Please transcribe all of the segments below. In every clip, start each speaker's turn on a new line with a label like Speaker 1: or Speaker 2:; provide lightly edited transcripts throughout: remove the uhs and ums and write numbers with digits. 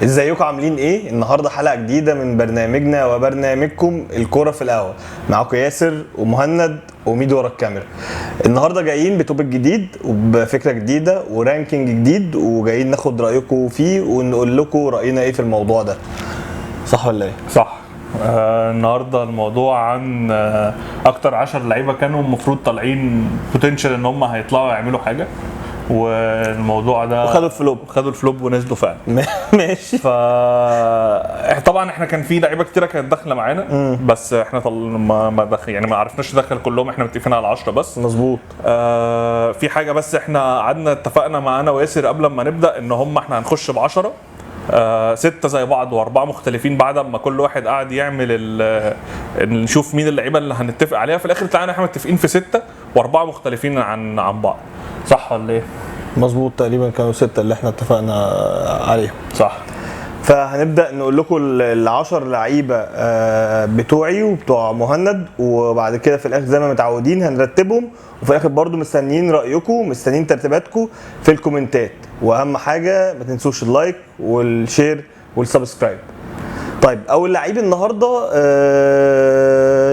Speaker 1: ازيكم عاملين ايه؟ النهارده حلقة جديدة من برنامجنا وبرنامجكم الكورة في القهوه. معاكم ياسر ومهند وميدو ورا الكاميرا. النهارده جايين ب topic جديد وبفكره جديدة و ranking جديد، وجايين ناخد رايكم فيه ونقول لكم راينا ايه في الموضوع ده. صح ولا ايه؟
Speaker 2: صح. النهارده الموضوع عن اكتر 10 لعيبة كانوا المفروض طالعين potential ان هم هيطلعوا يعملوا حاجة، والموضوع ده
Speaker 1: وخدوا ال flop.
Speaker 2: خدوا ال flop ونزلوا فعلا.
Speaker 1: ماشي.
Speaker 2: ف طبعا احنا كان في لعيبة كتيرة كانت داخله معانا، بس احنا ما ما دخل يعني ما عرفناش ندخل كلهم، احنا متفقين على 10 بس.
Speaker 1: مظبوط.
Speaker 2: في حاجة بس احنا قعدنا اتفقنا مع انا وياسر قبل ما نبدا ان هم احنا هنخش ب 10، 6 زي بعض واربعة مختلفين، بعد ما كل واحد قعد يعمل نشوف مين اللعيبة اللي هنتفق عليها. في الاخر طلعنا احنا متفقين في 6 واربعة مختلفين عن بعض. صح ولا ايه؟
Speaker 1: مظبوط، تقريبا كانوا 6 اللي احنا اتفقنا عليهم.
Speaker 2: صح.
Speaker 1: فهنبدا نقول لكم ال10 لعيبة بتوعي وبتوع مهند، وبعد كده في الاخر زي ما متعودين هنرتبهم، وفي الاخر برضو مستنيين رايكم، مستنيين ترتيباتكم في الكومنتات، واهم حاجة ما تنسوش ال like وال share وال subscribe. طيب، اول لعيب النهارده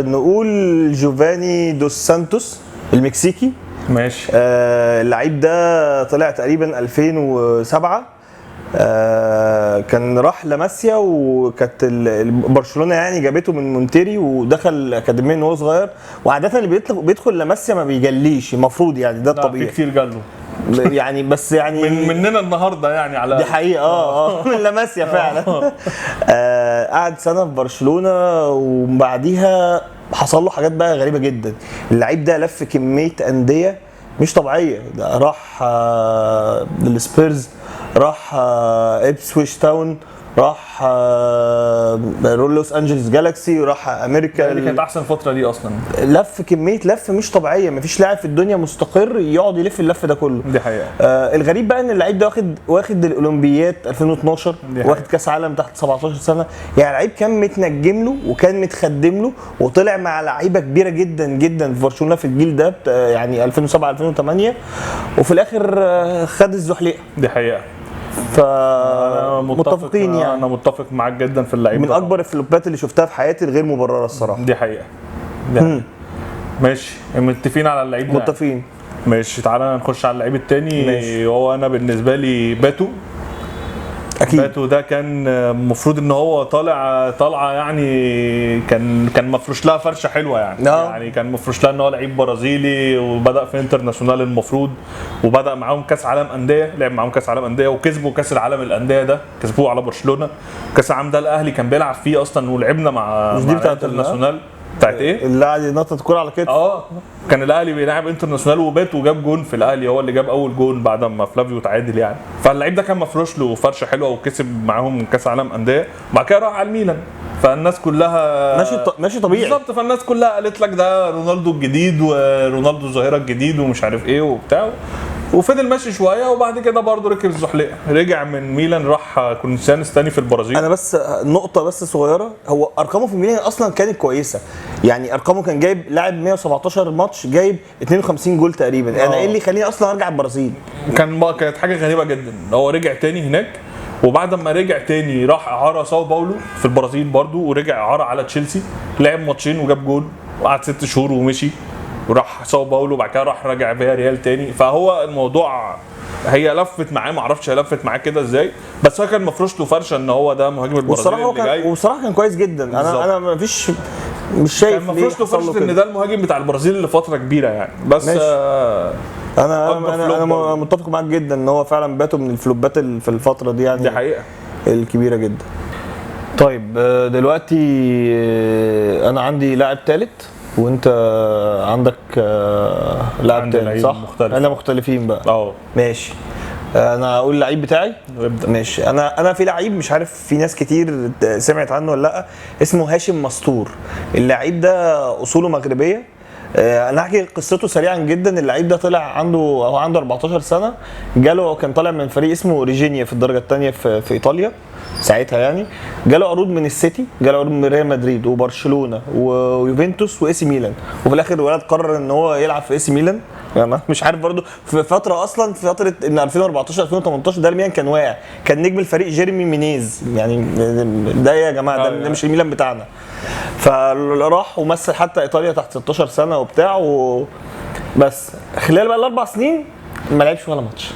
Speaker 1: نقول جوفاني دوس سانتوس المكسيكي.
Speaker 2: ماشي.
Speaker 1: اللعيب ده طلع تقريبا 2007، كان راح لاماسيا، وكانت برشلونة يعني جابته من مونتيري ودخل الاكاديمية وهو صغير. وعاده اللي بيدخل لاماسيا ما بيجليش المفروض، يعني ده
Speaker 2: لا، في
Speaker 1: الطبيعي
Speaker 2: كتير جاله
Speaker 1: يعني، بس يعني
Speaker 2: مننا النهارده يعني على
Speaker 1: دي حقيقة. من لاماسيا فعلا. قعد سنة في برشلونة، وبعديها حصل له حاجات بقى غريبة جدا. اللعيب ده لف كمية اندية مش طبيعية. ده راح للسبيرز، راح ابسويش تاون، راح لوس انجلز جالاكسي، وراح امريكا.
Speaker 2: دي كانت احسن فترة ليه اصلا.
Speaker 1: لف كمية لف مش طبيعية، مفيش لاعب في الدنيا مستقر يقعد يلف اللف ده كله.
Speaker 2: دي حقيقة.
Speaker 1: الغريب بقى ان اللعيب ده واخد الاولمبيات 2012، واخد كاس عالم تحت 17 سنة. يعني لعيب كان متنجم له وكان متخدم له، وطلع مع لعيبة كبيرة جدا جدا في برشلونة في الجيل ده، يعني 2007 2008، وفي الاخر خد الزحليقه.
Speaker 2: دي حقيقة.
Speaker 1: ف متفقين يعني.
Speaker 2: انا متفق معاك جدا في اللعيب
Speaker 1: من اكبر الفلوبات اللي شفتها في حياتي الغير مبررة الصراحة.
Speaker 2: دي حقيقة. ماشي، متفقين على اللعيب ده.
Speaker 1: متفقين.
Speaker 2: ماشي، تعالى نخش على اللعيب الثاني. وهو انا بالنسبة لي باتو.
Speaker 1: اكيد
Speaker 2: باتو ده كان المفروض ان هو طالعه يعني، كان مفروش لها فرشه حلوة يعني. يعني كان مفروش لها ان هو لعيب برازيلي، وبدا في انترناسيونال المفروض، وبدا معاهم كاس عالم اندية، لعب معاهم كاس عالم اندية وكسبوا كاس العالم الاندية ده، كسبوه على برشلونة. كاس العالم ده الاهلي كان بيلعب فيه اصلا، ولعبنا مع
Speaker 1: مش دي بتاعت
Speaker 2: انترناسيونال بتاعت ايه؟
Speaker 1: اللي قاعد ينطط كورة على كتفه.
Speaker 2: كان الاهلي بيلعب انترناسيونال، وباتو جاب جون في الاهلي، هو اللي جاب اول جون بعد ما فلافيو تعادل يعني. فاللعيب ده كان مفروش له فرشه حلوة، وكسب معاهم كاس عالم اندية، وبعد كده راح على الميلان. فالناس كلها
Speaker 1: ماشي طبيعي
Speaker 2: بالظبط. فالناس كلها قالت لك ده رونالدو الجديد، ورونالدو الظاهرة الجديد، ومش عارف ايه وبتاع، وفضل ماشي شوية، وبعد كده برضه ركب الزحليقه، رجع من ميلان راح كورنثيانس تاني في البرازيل.
Speaker 1: انا بس نقطة بس صغيرة، هو ارقامه في ميلان اصلا كانت كويسة يعني، ارقامه كان جايب لاعب 117 ماتش، جايب 52 جول تقريبا. انا ايه اللي يخليني اصلا ارجع البرازيل؟
Speaker 2: كانت حاجة غريبة جدا. هو رجع تاني هناك، وبعد ما رجع تاني راح اعاره ساو باولو في البرازيل برضه، ورجع اعاره على تشيلسي، لعب ماتشين وجاب جول، وقعد 6 شهور ومشي، وراح ساو باولو، وبعد كده راح راجع فيا ريال تاني. فهو الموضوع هي لفت معاه، ما اعرفش هي لفت معاه كده ازاي، بس هو كان مفروش له فرشه ان هو ده مهاجم البرازيل اللي جاي.
Speaker 1: وبصراحة كان كويس جدا. انا ما فيش، مش شايف
Speaker 2: كان مفروش له فرشه ان ده المهاجم بتاع البرازيل لفترة كبيرة يعني. بس
Speaker 1: انا انا انا متفق معاك جدا ان هو فعلا باتو من الفلوبات في الفترة دي يعني.
Speaker 2: دي حقيقة
Speaker 1: الكبيرة جدا. طيب دلوقتي انا عندي لاعب ثالث، وانت عندك لاعب تاني صح؟
Speaker 2: مختلف.
Speaker 1: انا مختلفين بقى. ماشي، انا اقول اللعيب بتاعي.
Speaker 2: ابدا.
Speaker 1: ماشي، انا في لعيب مش عارف في ناس كتير سمعت عنه ولا لا، اسمه هاشم مستور. اللعيب ده اصوله مغربية. انا هحكي قصته سريعا جدا. اللعيب ده طلع عنده 14 سنة، جاله كان طالع من فريق اسمه ريجينيا في الدرجة الثانية في ايطاليا ساعتها يعني. جاله عروض من السيتي، جاله عروض من ريال مدريد وبرشلونة ويوفنتوس واي سي ميلان، وفي الاخر الولد قرر ان هو يلعب في اي سي ميلان. يعني مش عارف برضو في فترة اصلا، في فترة ان 2014 2018 ده الميلان كان واقع، كان نجم الفريق جيرمي مينيز، يعني ده يا جماعة ده مش الميلان بتاعنا. فراح ومثل حتى ايطاليا تحت 16 سنة وبتاع بس خلال بقى الاربع سنين ما لعبش ولا ماتش.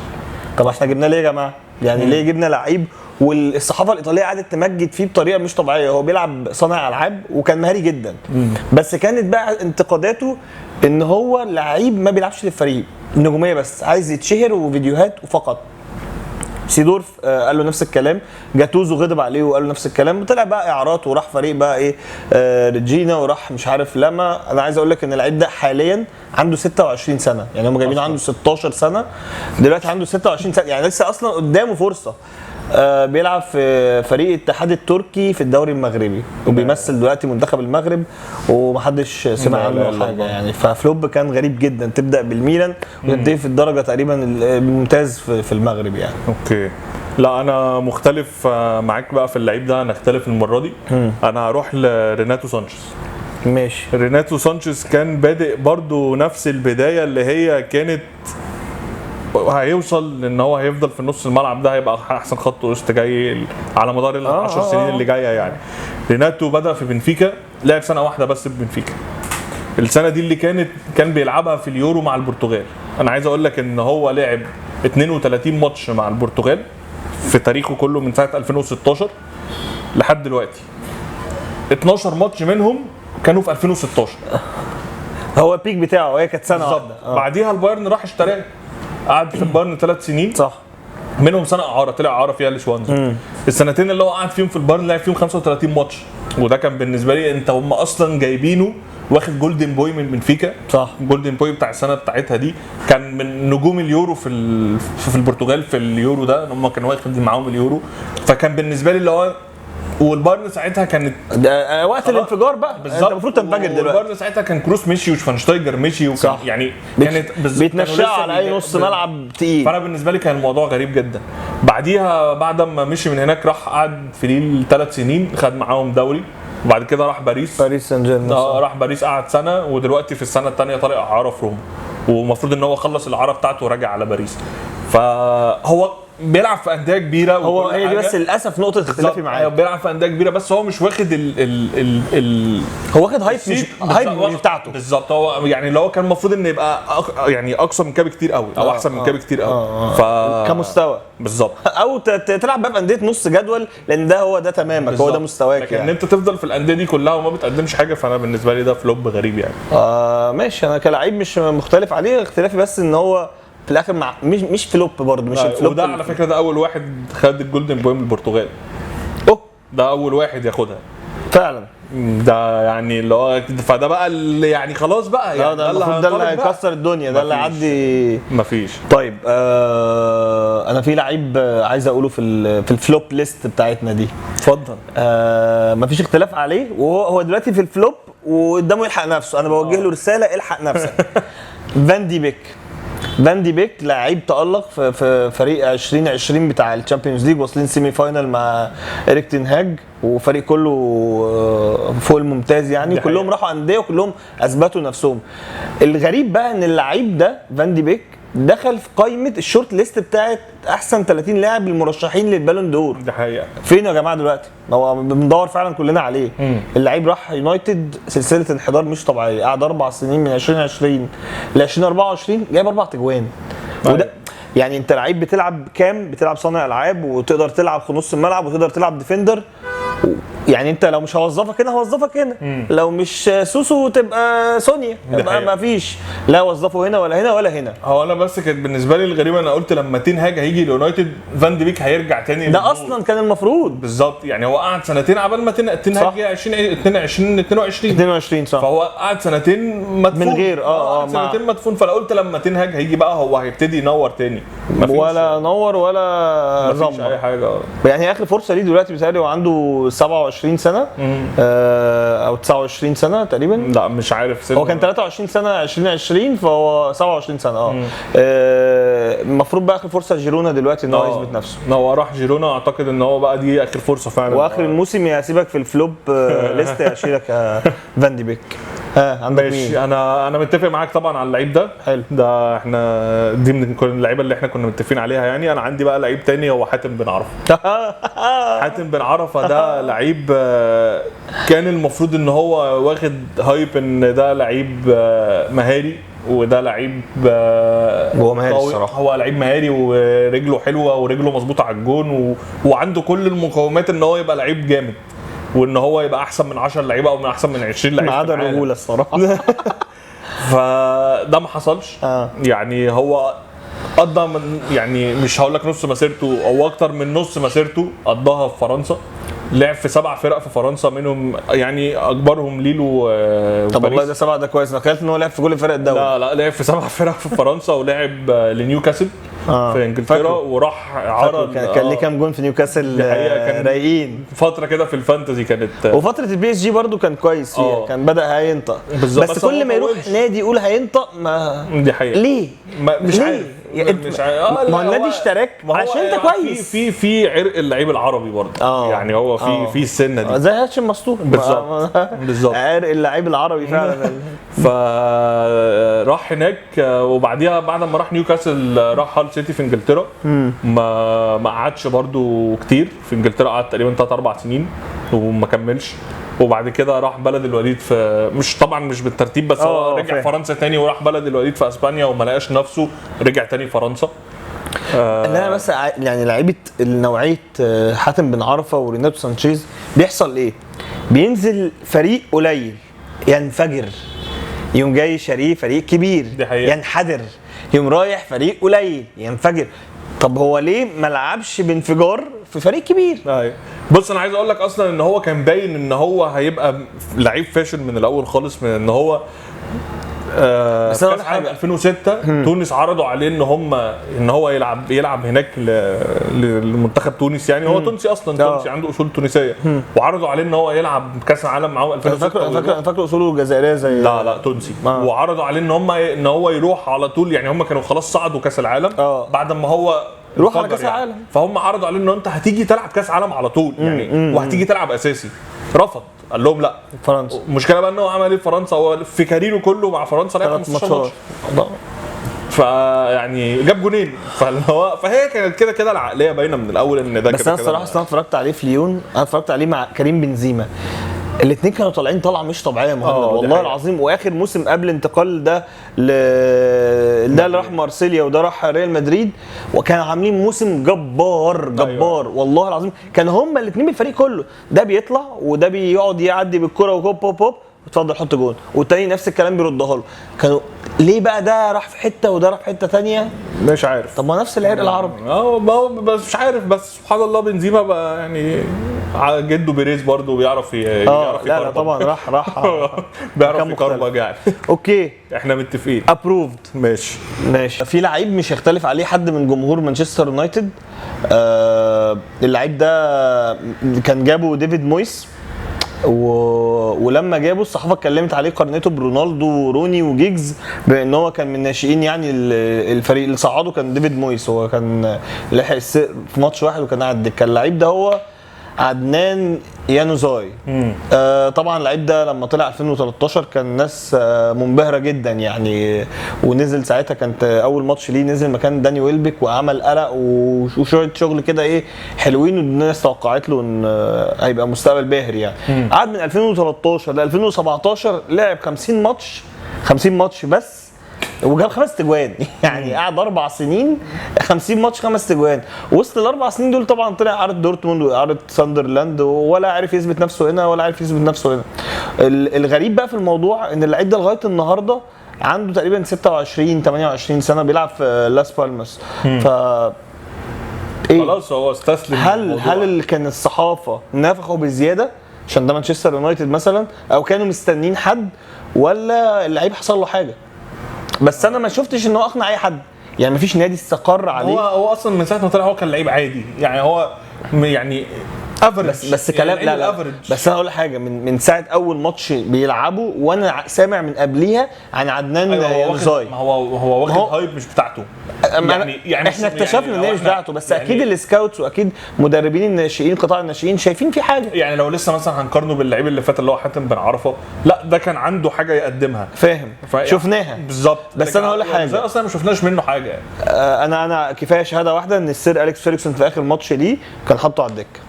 Speaker 1: طب احنا جبناه ليه يا جماعة؟ يعني ليه جبنا لعيب والصحافة الايطالية قعدت تمجد فيه بطريقة مش طبيعية؟ هو بيلعب صانع العاب وكان مهاري جدا، بس كانت بقى انتقاداته ان هو لعيب ما بيلعبش للفريق، النجومية بس، عايز يتشهر وفيديوهات وفقط. سيدورف قال له نفس الكلام، جاتوزو غضب عليه وقال له نفس الكلام، طلع بقى اعارات وراح فريق بقى ايه ريجينا وراح مش عارف لما. انا عايز اقول لك ان اللعيب ده حاليا عنده 26 سنة، يعني هم جايبينه عنده 16 سنة، دلوقتي عنده 26 سنة، يعني لسه اصلا قدامه فرصة. بيلعب في فريق الاتحاد التركي في الدوري المغربي وبيمثل دلوقتي منتخب المغرب ومحدش سمع عنه حاجة يعني. ف flop كان غريب جدا، تبدا بالميلان وتنتهي في الدرجة تقريبا الممتاز في المغرب يعني.
Speaker 2: okay، لا انا مختلف معاك بقى في اللعيب ده، انا اختلف المرة دي. انا هروح لريناتو سانشيز.
Speaker 1: ماشي.
Speaker 2: ريناتو سانشيز كان بادئ برضو نفس البداية اللي هي كانت هيوصل ان هو هيفضل في نص الملعب ده، هيبقى احسن خط وسط جاي على مدار ال 10 سنين اللي جاية يعني. ريناتو بدا في بنفيكا، لعب سنة واحدة بس في بنفيكا، السنة دي اللي كان بيلعبها في اليورو مع البرتغال. انا عايز اقول لك ان هو لعب 32 ماتش مع البرتغال في تاريخه كله من سنة 2016 لحد دلوقتي، 12 ماتش منهم كانوا في 2016.
Speaker 1: هو ال peak بتاعه هي كانت سنة واحدة.
Speaker 2: بعديها البايرن راح اشتراه، قعد في البايرن 3 سنين
Speaker 1: صح،
Speaker 2: منهم سنة اعاره، طلع اعاره فيها لشوانزا. السنتين اللي هو قعد فيهم في البايرن لعب فيهم 35 ماتش، وده كان بالنسبة لي انت هم اصلا جايبينه واخد golden boy من بنفيكا
Speaker 1: صح،
Speaker 2: golden boy بتاع السنة بتاعتها دي، كان من نجوم اليورو في البرتغال في اليورو ده، هم كانوا واخد معاهم اليورو. فكان بالنسبة لي اللي هو، والبايرن ساعتها كانت
Speaker 1: ده وقت الانفجار بقى، انت المفروض تنفجر دلوقتي.
Speaker 2: والبايرن ساعتها كان كروس مشي وشفانشتايجر مشي وكان يعني كانت
Speaker 1: بيتنشأ على اي نص ملعب تقيل.
Speaker 2: فانا بالنسبة لي كان الموضوع غريب جدا. بعديها بعد ما مشي من هناك راح قعد في ليل 3 سنين، خد معاهم دوري، وبعد كده راح باريس
Speaker 1: سان جيرمان.
Speaker 2: راح باريس قعد سنة، ودلوقتي في السنة الثانية طالع اعاره في روما، ومفروض ان هو خلص الاعارة بتاعته وراجع على باريس. فهو بيلعب في اندية كبيرة،
Speaker 1: هو هي دي بس للاسف نقطة اختلافي معاه،
Speaker 2: بيلعب في اندية كبيرة بس هو مش واخد ال ال ال
Speaker 1: هو واخد hype مش hype مش بتاعته
Speaker 2: بالظبط. هو يعني اللي هو كان المفروض ان يبقى يعني اقصى من كده بكتير قوي، او احسن من كده بكتير قوي
Speaker 1: كمستوى
Speaker 2: بالظبط،
Speaker 1: او تلعب بقى في اندية نص جدول، لان ده هو ده تمامك، هو ده مستواك.
Speaker 2: لكن يعني انت تفضل في الاندية دي كلها وما بتقدمش حاجة، فانا بالنسبة لي ده flop غريب يعني.
Speaker 1: ماشي، انا كلاعب مش مختلف عليه، اختلافي بس ان هو في الاخر مع مش flop برضه، مش ال flop.
Speaker 2: وده على فكرة ده اول واحد خد ال golden boy من البرتغال. ده اول واحد ياخدها
Speaker 1: فعلا،
Speaker 2: ده يعني اللي هو فده بقى اللي يعني خلاص بقى يعني
Speaker 1: ده اللي هيكسر الدنيا، ده اللي هيعدي
Speaker 2: مفيش.
Speaker 1: طيب انا في لعيب عايز اقوله في ال flop list بتاعتنا دي.
Speaker 2: اتفضل.
Speaker 1: مفيش اختلاف عليه، وهو دلوقتي في ال flop وقدامه يلحق نفسه. انا بوجه له رسالة، الحق نفسك. فان دي بيك. فان دي بيك لعيب تألق في فريق 2020 بتاع ال Champions League، واصلين semi final مع إريك تين هاج، وفريق كله فوق الممتاز يعني، كلهم راحوا أندية وكلهم أثبتوا نفسهم. الغريب بقى إن اللعيب ده فان دي بيك دخل في قائمة ال short list بتاعت أحسن 30 لاعب المرشحين لل Ballon d'Or.
Speaker 2: ده حقيقة.
Speaker 1: فين يا جماعة دلوقتي؟ هو بندور فعلا كلنا عليه. اللعيب راح يونايتد، سلسلة انحدار مش طبيعية، قعد 4 سنين من 2020 ل 2024 جايب 4 تجوان. وده يعني انت لعيب بتلعب كام؟ بتلعب صانع العاب، وتقدر تلعب في نص الملعب، وتقدر تلعب defender. يعني انت لو مش هوظفك هنا هوظفك هنا، لو مش سوسو تبقى سونيا، ما فيش لا وظفه هنا ولا هنا ولا هنا.
Speaker 2: هو انا بس كانت بالنسبة لي الغريبة، انا قلت لما تين هاج هيجي اليونايتد فان دي بيك هيرجع تاني،
Speaker 1: ده اصلا كان المفروض
Speaker 2: بالظبط. يعني هو قعد سنتين عبال ما تين هاج 2022 صح، فهو قعد سنتين مدفون
Speaker 1: من غير
Speaker 2: سنتين مدفون. فانا قلت لما تين هاج هيجي بقى هو هيبتدي ينور تاني،
Speaker 1: ولا نور ولا زمر
Speaker 2: اي حاجة.
Speaker 1: يعني اخر فرصة ليه دلوقتي بيتهيألي هو عنده 27 سنة او 29 سنة تقريبا،
Speaker 2: لا مش عارف سنة.
Speaker 1: هو كان 23 سنة 2020، فهو 27 سنة. المفروض بقى اخر فرصة جيرونا دلوقتي ان هو يثبت نفسه.
Speaker 2: هو راح جيرونا، اعتقد ان هو بقى دي اخر فرصة فعلا،
Speaker 1: واخر الموسم يا سيبك في ال flop list يا شيلك فان دي بيك. ها عندك مين؟
Speaker 2: ماشي، انا متفق معاك طبعا على اللعيب ده.
Speaker 1: حلو.
Speaker 2: ده احنا دي من كل اللعيبة اللي احنا كنا متفقين عليها يعني. انا عندي بقى لعيب تاني هو حاتم بن عرفه. حاتم بن عرفه ده لعيب كان المفروض ان هو واخد hype ان ده لعيب مهاري، وده لعيب
Speaker 1: هو مهاري
Speaker 2: قوي.
Speaker 1: الصراحة.
Speaker 2: هو لعيب مهاري ورجله حلوة ورجله مظبوطة على الجون وعنده كل المقومات ان هو يبقى لعيب جامد، وان هو يبقى احسن من 10 لعيبة او من احسن من 20 لعيب
Speaker 1: ما عدا
Speaker 2: في العالم.
Speaker 1: الرجولة الصراحة.
Speaker 2: فده ما حصلش. يعني هو قضى من يعني مش هقول لك نص مسيرته او اكتر من نص مسيرته قضاها في فرنسا. لعب في 7 فرق في فرنسا، منهم يعني اكبرهم ليل
Speaker 1: طب والله
Speaker 2: وباريس.
Speaker 1: ده 7 ده كويس، انا تخيلت ان هو لعب في كل فرق الدوري.
Speaker 2: لا لعب في 7 فرق في فرنسا، ولعب لنيوكاسل في انجلترا،
Speaker 1: فاكره.
Speaker 2: وراح اعاره.
Speaker 1: كان ليه كام جون في نيوكاسل
Speaker 2: دي حقيقة، كان
Speaker 1: رايقين.
Speaker 2: فترة كده في ال fantasy كانت،
Speaker 1: وفترة ال PSG برضو كان كويس فيها، كان بدا هينطق.
Speaker 2: بالظبط.
Speaker 1: بس كل
Speaker 2: هو
Speaker 1: ما يروح
Speaker 2: طولش.
Speaker 1: نادي يقول هينطق، ما
Speaker 2: دي حقيقة.
Speaker 1: ليه؟
Speaker 2: ما مش
Speaker 1: ليه؟
Speaker 2: عارف.
Speaker 1: يعني
Speaker 2: مش عارف.
Speaker 1: ما هو النادي اشتراك
Speaker 2: ما هو
Speaker 1: عشان انت كويس.
Speaker 2: في عرق اللعيب العربي برضه. يعني هو في السنة دي
Speaker 1: زي هاشم مستور.
Speaker 2: بالظبط. بالظبط.
Speaker 1: عرق اللعيب العربي فعلا.
Speaker 2: فراح هناك، وبعديها بعد ما راح نيوكاسل راح هال سيتي في انجلترا. ما قعدش برضو كتير في انجلترا، قعد تقريبا 3-4 سنين وما كملش. وبعد كده راح بلد الوليد في، مش طبعا مش بالترتيب، بس هو رجع
Speaker 1: فاهم.
Speaker 2: فرنسا تاني وراح بلد الوليد في اسبانيا وما لقاش نفسه، رجع تاني فرنسا.
Speaker 1: لا بس يعني لعيبة نوعية حاتم بن عرفه وريناتو سانشيز بيحصل ايه؟ بينزل فريق قليل ينفجر، يوم جاي شاريه فريق كبير
Speaker 2: دي حقيقة.
Speaker 1: ينحدر، يوم رايح فريق قليل ينفجر. طب هو ليه ما لعبش بانفجار في فريق كبير؟
Speaker 2: ايوه بص، انا عايز اقول لك اصلا ان هو كان باين ان هو هيبقى لعيب فاشل من الاول خالص، من ان هو
Speaker 1: بس أنا
Speaker 2: كاس
Speaker 1: أقول لك
Speaker 2: عالم
Speaker 1: حاجة.
Speaker 2: 2006 تونس عرضوا عليه ان هم ان هو يلعب هناك لمنتخب تونس، يعني هو تونسي اصلا، تونسي عنده اصول تونسية، وعرضوا عليه ان هو يلعب كاس العالم معاهم 2006.
Speaker 1: انا فاكر اصوله الجزائرية زي
Speaker 2: لا تونسي. وعرضوا عليه ان هم ان هو يروح على طول، يعني هم كانوا خلاص صعدوا كاس العالم بعد ما هو
Speaker 1: روح على كاس
Speaker 2: يعني.
Speaker 1: العالم.
Speaker 2: فهم عرضوا عليه ان انت هتيجي تلعب كاس عالم على طول يعني، وهتيجي تلعب اساسي. رفض، قال لهم لا.
Speaker 1: فرنسا
Speaker 2: المشكلة بقى ان هو عمل ايه في فرنسا؟ هو في career ه كله مع فرنسا لعب 15 ماتش، فيعني جاب جونين. فهي كانت كده كده العقلية باينة من الاول ان ده
Speaker 1: بس
Speaker 2: كده
Speaker 1: انا الصراحة اصل انا اتفرجت عليه في ليون، انا اتفرجت عليه مع كريم بنزيما، الاثنين كانوا طالعين طلعه مش طبيعية يا مهند والله العظيم. واخر موسم قبل انتقال ده ده اللي راح مارسيليا وده راح ريال مدريد، وكانوا عاملين موسم جبار جبار. أيوة. والله العظيم كان هما الاثنين بالفريق كله، ده بيطلع وده بيقعد يعدي بالكرة وهوب هوب هوب اتفضل حط جون، والتاني نفس الكلام بيردها له. كانوا ليه بقى ده راح في حتة وده راح في حتة ثانية؟
Speaker 2: مش عارف.
Speaker 1: طب ما نفس العرق العربي.
Speaker 2: بس مش عارف، بس سبحان الله بنزيما بقى يعني جده بيريز برضه بيعرف يعرف
Speaker 1: لا لا طبعا راح
Speaker 2: بيعرف يكربج يعني.
Speaker 1: okay
Speaker 2: احنا متفقين،
Speaker 1: approved. ماشي. في لعيب مش هيختلف عليه حد من جمهور مانشستر يونايتد، اللعيب ده كان جابه ديفيد مويس، ولما جابه الصحافة اتكلمت عليه، قارنته برونالدو وروني وجيجز، بان هو كان من ناشئين يعني الفريق اللي صعده كان ديفيد مويس، هو كان لحق في ماتش واحد وكان قاعد دكه. اللعيب ده هو عدنان يانوزاي. طبعا اللعيب ده لما طلع 2013 كان الناس منبهره جدا يعني، ونزل ساعتها كانت اول ماتش ليه نزل مكان داني ويلبك وعمل قلق وشوية شغل كده ايه حلوين، والناس توقعت له ان هيبقى مستقبل باهر يعني. قعد من 2013 ل 2017 لعب 50 ماتش، 50 ماتش بس، وجاب 5 تجوان يعني قعد 4 سنين 50 ماتش 5 تجوان. وسط ال4 سنين دول طبعا طلع عرض دورتموند وعرض ساندرلاند، ولا عرف يثبت نفسه هنا ولا عرف يثبت نفسه هنا. الغريب بقى في الموضوع ان اللعيب ده لغاية النهارده عنده تقريبا 26 28 سنة، بيلعب في لاس بالماس. ف
Speaker 2: إيه؟ خلاص هو استسلم.
Speaker 1: هل اللي كان الصحافة نفخوا بزيادة عشان ده مانشستر يونايتد مثلا، او كانوا مستنين حد، ولا اللعيب حصل له حاجة؟ بس انا ما شفتش ان هو اقنع اي حد يعني، مفيش نادي استقر عليه.
Speaker 2: هو اصلا من ساعة ما طلع هو كان لعيب عادي يعني، هو يعني average.
Speaker 1: بس كلام
Speaker 2: يعني
Speaker 1: لا لا
Speaker 2: average.
Speaker 1: بس انا اقول حاجة، من ساعة اول ماتش بيلعبه وانا سامع من قبليها عن عدنان
Speaker 2: أيوة، هو واخد،
Speaker 1: يانوزاي.
Speaker 2: ما هو واخد hype مش بتاعته.
Speaker 1: يعني احنا اكتشفنا ان هي مش بتاعته، بس
Speaker 2: يعني
Speaker 1: اكيد ال scouts واكيد مدربين الناشئين قطاع الناشئين شايفين في حاجة.
Speaker 2: يعني لو لسه مثلا هنقارنه باللعيب اللي فات اللي هو حاتم بن عرفه، لا ده كان عنده حاجة يقدمها،
Speaker 1: فاهم؟ شفناها
Speaker 2: بالظبط.
Speaker 1: بس انا هقول لك حاجة،
Speaker 2: زي اصلا ما شفناش منه حاجة يعني.
Speaker 1: انا كفاية شهادة واحدة ان السير اليكس فيرجسون في اخر ماتش ليه كان حاطه على الدكة،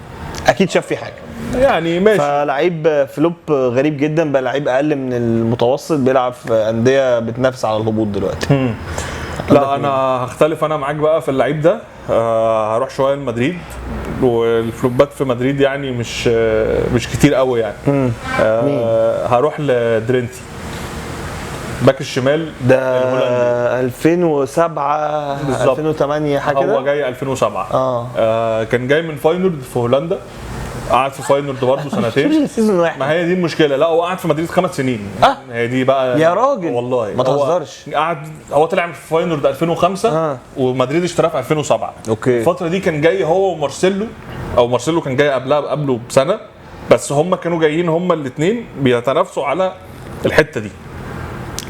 Speaker 1: اكيد شاف فيه حاجة
Speaker 2: يعني ماشي.
Speaker 1: فلعيب flop غريب جدا، بقى لعيب اقل من المتوسط، بيلعب في اندية بتنافس على الهبوط دلوقتي.
Speaker 2: لا انا هختلف انا معاك بقى في اللعيب ده. هروح شوية لمدريد، وال flop ات في مدريد يعني مش كتير قوي يعني. هروح لدرينتي back الشمال
Speaker 1: ده 2007
Speaker 2: بالظبط.
Speaker 1: 2008 حاجة كده،
Speaker 2: هو جاي 2007. كان جاي من فاينورد في هولندا، قعد في فاينورد برضه سنتين.
Speaker 1: season واحد.
Speaker 2: ما هي دي المشكلة. لا هو قعد في مدريد 5 سنين. هي دي بقى
Speaker 1: يا راجل
Speaker 2: والله
Speaker 1: ما تهزرش.
Speaker 2: قعد، هو طلع من فاينورد 2005 ومدريد اشتراه في 2007.
Speaker 1: okay.
Speaker 2: الفترة دي كان جاي هو ومارسيلو، او مارسيلو كان جاي قبله بسنة، بس هم كانوا جايين هم الاثنين بيتنافسوا على الحتة دي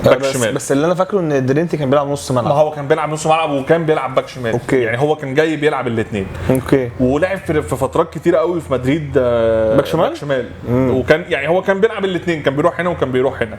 Speaker 2: back شمال.
Speaker 1: بس اللي انا فاكره ان درينتي كان بيلعب نص ملعب.
Speaker 2: ما هو كان بيلعب نص ملعب وكان بيلعب back شمال.
Speaker 1: okay.
Speaker 2: يعني هو كان جاي بيلعب الاثنين.
Speaker 1: okay.
Speaker 2: ولعب في فترات كتيرة قوي في مدريد
Speaker 1: back شمال؟
Speaker 2: back شمال. وكان يعني هو كان بيلعب الاثنين، كان بيروح هنا وكان بيروح هنا.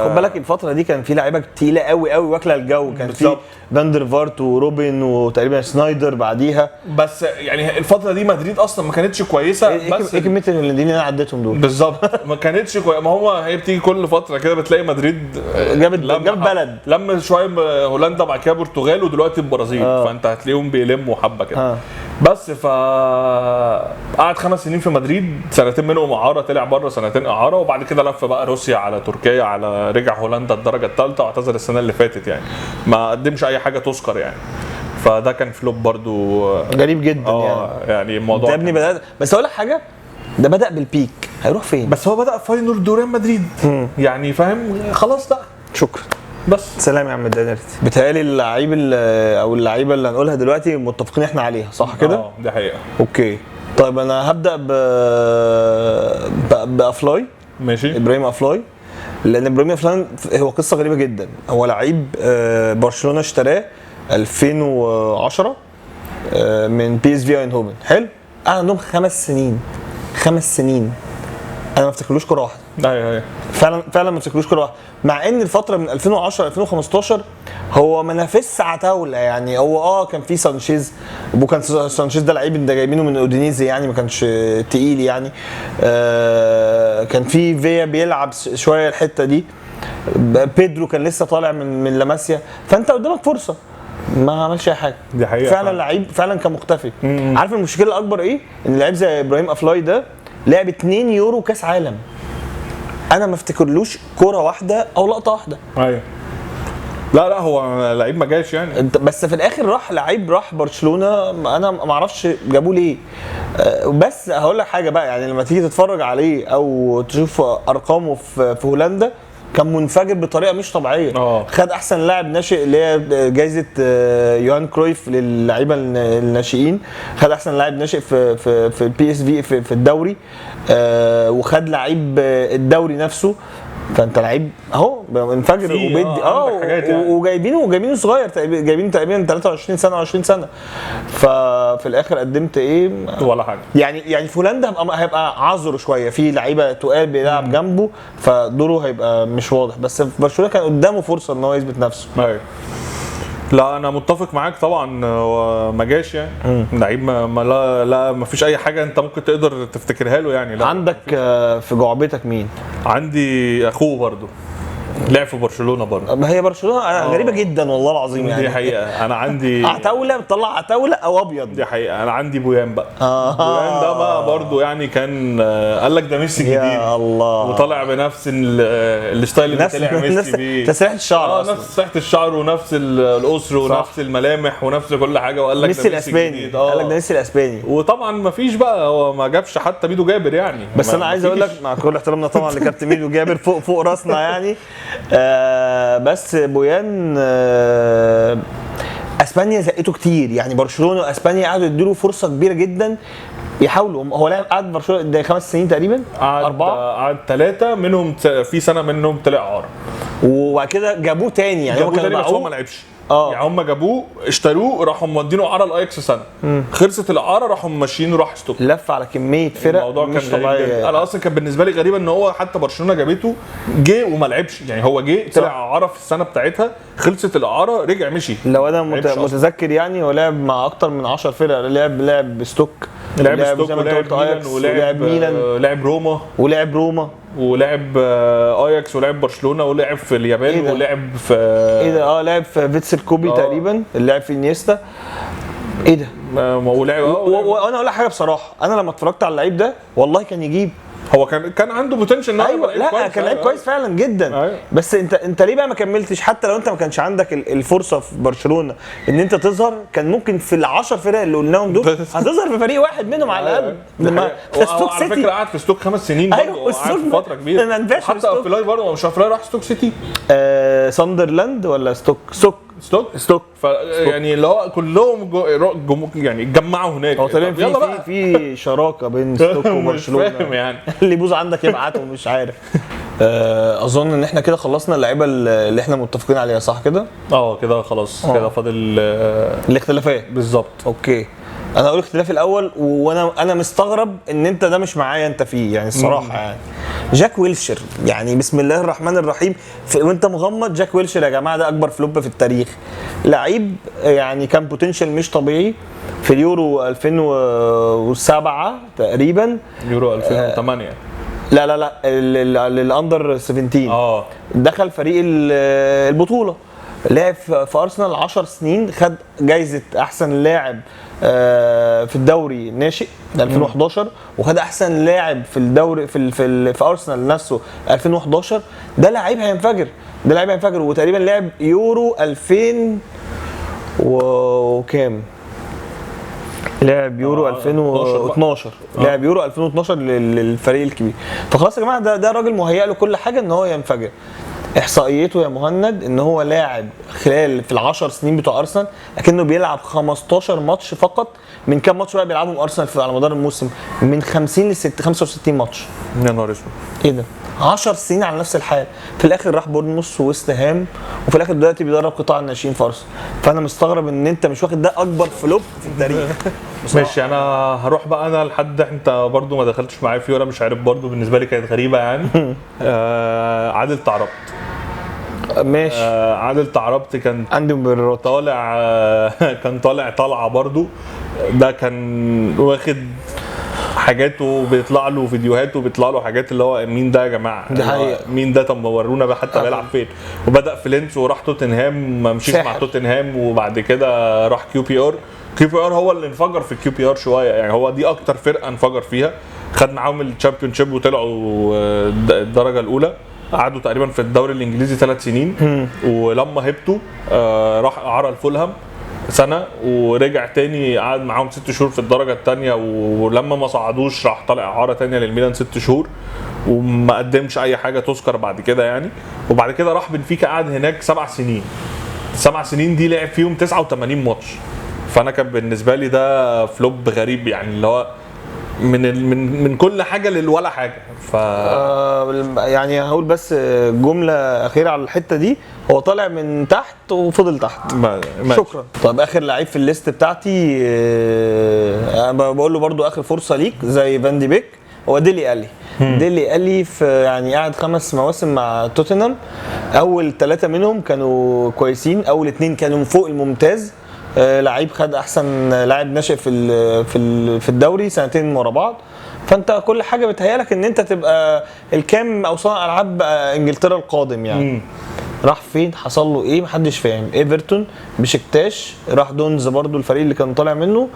Speaker 1: خد بالك الفترة دي كان في لعيبة تقيلة قوي قوي واكله الجو، كان في فاندر فارت وروبن وتقريبا سنايدر بعديها.
Speaker 2: بس يعني الفترة دي مدريد اصلا ما كانتش كويسة. بس
Speaker 1: ايه كمية الهولنديين اللي انا عديتهم دول
Speaker 2: بالظبط ما كانتش كويسة. ما هو هي بتيجي كل فترة كده بتلاقي مدريد
Speaker 1: جاب بلد
Speaker 2: لما شوية هولندا، بعد كده البرتغال، ودلوقتي البرازيل. فانت هتلاقيهم بيلموا حبه كده. بس ف قعد 5 سنين في مدريد، سنتين منهم اعاره، طلع بره سنتين اعاره، وبعد كده لف بقى روسيا على تركيا على رجع هولندا الدرجة الثالثة، واعتزل السنة اللي فاتت يعني. ما قدمش اي حاجة تذكر يعني. فده كان flop برضو
Speaker 1: غريب جدا. يعني
Speaker 2: الموضوع
Speaker 1: ده ابني بدأ. بس اقول لك حاجة، ده بدا بال peak، هيروح فين؟
Speaker 2: بس هو بدا فاينورد وريال مدريد يعني فاهم، خلاص بقى
Speaker 1: شكرا
Speaker 2: بس
Speaker 1: سلام يا عم دانيرتي. بيتهيألي اللعيب او اللعيبة اللي هنقولها دلوقتي متفقين احنا عليها صح كده؟
Speaker 2: دي حقيقة.
Speaker 1: okay طيب انا هبدا بافلاي.
Speaker 2: ماشي.
Speaker 1: ابراهيم افلاي، لان ابراهيم افلاي هو قصة غريبة جدا. هو لعيب برشلونة اشتراه 2010 من بي اس في ايندهوفن. حلو. قعد عندهم 5 سنين. 5 سنين انا ما افتكرلوش كره واحدة.
Speaker 2: ايوه
Speaker 1: فعلا ما افتكرلوش كره واحدة، مع ان الفترة من 2010 2015 هو ما نافسش عتاوله يعني. هو كان في سانشيز، وكان سانشيز ده لعيب ده جايبينه من اودينيزي يعني، ما كانش تقيل يعني. كان في فيا بيلعب شوية الحتة دي، بيدرو كان لسه طالع من لاماسيا، فانت قدامك فرصة، ما عملش اي حاجة.
Speaker 2: دي حقيقة
Speaker 1: فعلا لعيب فعلا كان مختفي. عارف المشكلة الاكبر ايه؟ ان لعيب زي ابراهيم افلاي ده لعب 2 يورو كاس عالم، انا ما افتكرلوش كورة واحدة او لقطة واحدة.
Speaker 2: ايوه لا هو لعيب ما جاش يعني،
Speaker 1: بس في الاخر راح لعيب، راح برشلونة، انا ما اعرفش جابوه ليه. بس هقول لك حاجة بقى، يعني لما تيجي تتفرج عليه او تشوف ارقامه في هولندا كان منفجر بطريقة مش طبيعية. خد احسن لاعب ناشئ اللي هي جائزة يوهان كرويف للعيبة الناشئين، خد احسن لاعب ناشئ في في في البي اس في في الدوري، وخد لعيب الدوري نفسه. فانت لعيب اهو انفجر وبيدي يعني. وجايبينه صغير، جايبينه تقريبا 23 سنة 20 سنة. ففي الاخر قدمت ايه؟
Speaker 2: ولا حاجة
Speaker 1: يعني. في هولندا هيبقى عذره شوية، في لعيبة تقال بيلعب جنبه فدوره هيبقى مش واضح، بس في برشلونة كان قدامه فرصة ان هو يثبت نفسه.
Speaker 2: ايوه لا انا متفق معاك طبعا، ما جاش يعني لعيب ما لا ما فيش اي حاجة انت ممكن تقدر تفتكرها له يعني. لا
Speaker 1: عندك في جعبتك مين؟
Speaker 2: عندي اخوه برضو لعب في برشلونة برضو.
Speaker 1: ما هي برشلونة غريبة جدا والله العظيم يعني.
Speaker 2: دي حقيقة. انا عندي
Speaker 1: عتاوله، بتطلع عتاوله او ابيض.
Speaker 2: دي حقيقة. انا عندي بويان بقى. بويان ده بقى برضو يعني كان قال لك ده ميسي الجديد،
Speaker 1: يا الله،
Speaker 2: وطلع بنفس ال style اللي طلع ميسي بيه،
Speaker 1: تسريحه الشعر اصلا،
Speaker 2: نفس تسريحه الشعر ونفس القصر ونفس الملامح ونفس كل حاجة، وقال لك
Speaker 1: ميسي الاسباني. قال لك ده ميسي الاسباني.
Speaker 2: وطبعا ما فيش بقى، هو ما جابش حتى ميدو جابر يعني.
Speaker 1: بس انا عايز اقول لك مع كل احترامنا طبعا لكابتن ميدو جابر فوق راسنا يعني، بس بويان اسبانيا زقته كتير، يعني برشلونة واسبانيا قعدوا يدوا فرصة كبيرة جدا يحاولوا. هو لعب قعد برشلونة ده 5 سنين تقريبا،
Speaker 2: 4 قعد 3 منهم في سنة منهم طلع اعاره،
Speaker 1: وبعد كده جابوه تاني. يعني
Speaker 2: هو كان بس هو ما لعبش. يعني هم جابوه اشتروه راحوا مودينه اعاره الاياكس سنة، خلصت الاعارة راحوا ماشيين وراح ستوك.
Speaker 1: لف على كمية فرق، الموضوع كان
Speaker 2: مش طبيعي. انا اصلا كان بالنسبة لي غريبة ان هو حتى برشلونة جابته جه وما لعبش، يعني هو جه طلع اعاره في السنة بتاعتها، خلصت الاعارة رجع مشي.
Speaker 1: لو انا متذكر يعني هو لعب مع اكتر من 10 فرق، لعب ستوك،
Speaker 2: لعب ستوك، ولعب ميلان، ولعب ميلان، ولعب روما،
Speaker 1: ولعب روما،
Speaker 2: ولعب اياكس، ولعب برشلونة، ولعب في اليابان، إيه ولعب في
Speaker 1: ايه ده لعب في فيتسل كوبي تقريبا، اللي لعب في انيستا. ايه ده
Speaker 2: ولعب.
Speaker 1: وانا اقول لك حاجة بصراحة، انا لما اتفرجت على اللعيب ده والله كان يجيب،
Speaker 2: هو كان عنده potential.
Speaker 1: ايوه لا كان لعيب كويس فعلا جدا. أيوة. بس انت ليه بقى ما كملتش؟ حتى لو انت ما كانش عندك الفرصة في برشلونة ان انت تظهر، كان ممكن في ال10 فرق اللي قلناهم دول هتظهر في فريق واحد منهم على الاقل.
Speaker 2: لما ستوك سيتي على فكرة قعد في ستوك 5 سنين برضه. ايوه قعد فترة كبيرة. حتى افلاي برضه، مش افلاي راح ستوك سيتي،
Speaker 1: ساندرلاند ولا ستوك ستوك
Speaker 2: يعني اللي هو كلهم يعني اتجمعوا هناك.
Speaker 1: هو تقريبا في شراكة بين ستوك وبرشلونة.
Speaker 2: مش فاهم يعني
Speaker 1: اللي يبوظ عندك يبعته مش عارف. اظن ان احنا كده خلصنا اللعيبة اللي احنا متفقين عليها، صح كده؟
Speaker 2: كده خلاص. كده فاضل
Speaker 1: الاختلافات
Speaker 2: بالظبط. okay،
Speaker 1: انا اقول اختلاف الاول، وانا مستغرب ان انت ده مش معايا انت فيه يعني الصراحة. يعني جاك ويلشر، يعني بسم الله الرحمن الرحيم، وانت مغمض جاك ويلشر يا جماعة ده اكبر flop في التاريخ. لعيب يعني كان potential مش طبيعي في اليورو 2007 تقريبا،
Speaker 2: يورو 2008
Speaker 1: لا لا لا ال under 17. دخل فريق البطولة، لعب في ارسنال 10 سنين، خد جايزة احسن لاعب في الدوري الناشئ 2011، وخد احسن لاعب في الدوري في ارسنال نفسه 2011. ده لعيب هينفجر، ده لعيب هينفجر. وتقريبا لعب يورو 2000 وكام، لعب يورو 2012، لعب يورو 2012 للفريق الكبير. فخلاص يا جماعة ده راجل مهيأ له كل حاجة ان هو ينفجر. احصائيته يا مهند ان هو لاعب خلال في ال10 سنين بتوع ارسنال اكنه بيلعب 15 ماتش فقط. من كام ماتش بقى بيلعبهم ارسنال على مدار الموسم؟ من 50 ل 65 ماتش.
Speaker 2: يا نهار اسود،
Speaker 1: ايه ده؟ 10 سنين على نفس الحال. في الاخر راح بورنموث وويست هام، وفي الاخر دلوقتي بيدرب قطاع الناشئين في ارسنال. فانا مستغرب ان انت مش واخد ده اكبر flop في التاريخ.
Speaker 2: ماشي، انا هروح بقى انا لحد انت برضو ما دخلتش معايا فيه، ولا مش عارف برضو بالنسبة لي كانت غريبة يعني. عادل تعربت.
Speaker 1: ماشي.
Speaker 2: عادل تعربت كان
Speaker 1: عندي مبررات.
Speaker 2: طالع كان طالع طالعه برضو، ده كان واخد حاجاته، بيطلع له فيديوهاته، بيطلع له حاجات اللي هو مين ده يا جماعة؟
Speaker 1: دي حقيقة،
Speaker 2: مين ده؟ طب ورونا بقى حتى بيلعب فين. وبدا في لينس وراح توتنهام، ما مشيش مع توتنهام، وبعد كده راح كيو بي ار. كيو بي ار هو اللي انفجر في كيو بي ار شوية، يعني هو دي اكتر فرقه انفجر فيها، خد معاهم ال Championship وطلعوا الدرجة الاولى. قعدوا تقريبا في الدوري الانجليزي 3 سنين، ولما هبطوا راح اعاره الفولهام سنة، ورجع تاني قعد معاهم 6 شهور في الدرجة الثانية، ولما ما صعدوش راح طالع اعاره تانية للميلان 6 شهور، وما قدمش اي حاجة تذكر بعد كده يعني. وبعد كده راح بنفيكا، قعد هناك 7 سنين. 7 سنين دي لعب فيهم 89 ماتش. فانا كان بالنسبة لي ده flop غريب يعني، اللي هو من من من كل حاجة للولا حاجة. ف
Speaker 1: يعني هقول بس جملة اخيرة على الحتة دي، هو طالع من تحت وفضل تحت. شكرا. طب اخر لعيب في ال list بتاعتي، انا بقول له برضو اخر فرصة ليك زي فان دي بيك، هو ديلي الي. ديلي الي في يعني قعد 5 مواسم مع توتنهام، اول 3 منهم كانوا كويسين، اول 2 كانوا فوق الممتاز. لعيب خد احسن لاعب ناشئ في في الدوري 2 سنين ورا بعض. فانت كل حاجة بتهيألك ان انت تبقى الكام او صانع العاب انجلترا القادم يعني. راح فين؟ حصل له ايه؟ محدش فاهم. ايفرتون، بشكتاش، راح دونز برضو الفريق اللي كان طالع منه،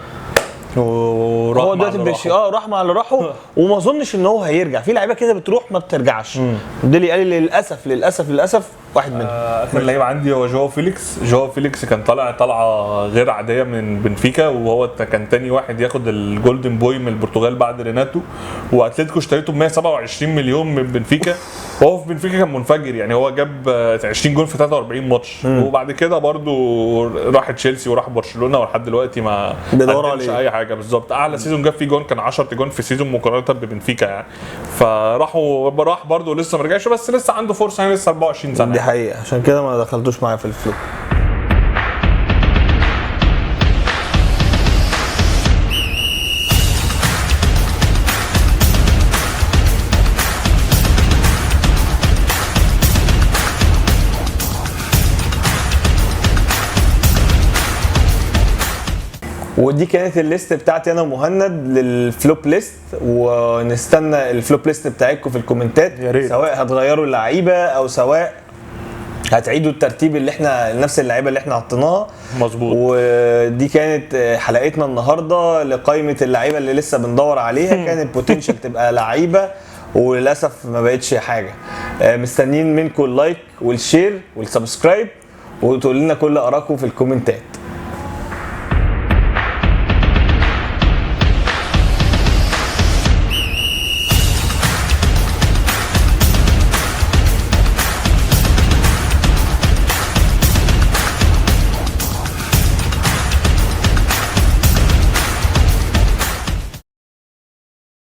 Speaker 2: وراح
Speaker 1: هو دلوقتي راح مع اللي راحوا، وما اظنش ان هو هيرجع. في لعيبة كده بتروح ما بترجعش. ديلي قال للاسف للاسف للاسف واحد منهم.
Speaker 2: اخر لعيب عندي هو جواو فيليكس. جواو فيليكس كان طالع طلعه غير عادية من بنفيكا، وهو كان تاني واحد ياخد ال Golden Boy من البرتغال بعد ريناتو، واتلتيكو اشتريته ب 127 مليون من بنفيكا. وهو في بنفيكا كان منفجر يعني، هو جاب 20 جون في 43 ماتش، وبعد كده برضو راح تشيلسي وراح برشلونة، ولحد دلوقتي ما
Speaker 1: بيدوروا
Speaker 2: قدمش
Speaker 1: عليه.
Speaker 2: اي حاجة. بالظبط، اعلى season جاب فيه جون كان 10 جون في season مقارنة ببنفيكا يعني. فراحوا راح برضو لسه ما رجعش، بس لسه عنده فرصة يعني، لسه 24 سنة.
Speaker 1: دي حقيقة، عشان كده ما دخلتوش معايا في ال flop. ودي كانت ال list بتاعتي انا ومهند لل flop list، ونستنى ال flop list بتاعتكم في الكومنتات،
Speaker 2: يا ريت.
Speaker 1: سواء هتغيروا اللعيبة او سواء هتعيدوا الترتيب اللي احنا نفس اللعيبة اللي احنا حطيناها.
Speaker 2: مظبوط.
Speaker 1: ودي كانت حلقتنا النهارده لقائمة اللعيبة اللي لسه بندور عليها، كانت potential تبقى لعيبة وللاسف ما بقتش حاجة. مستنيين منكم ال like وال share وال subscribe، وتقول لنا كل ارائكم في الكومنتات.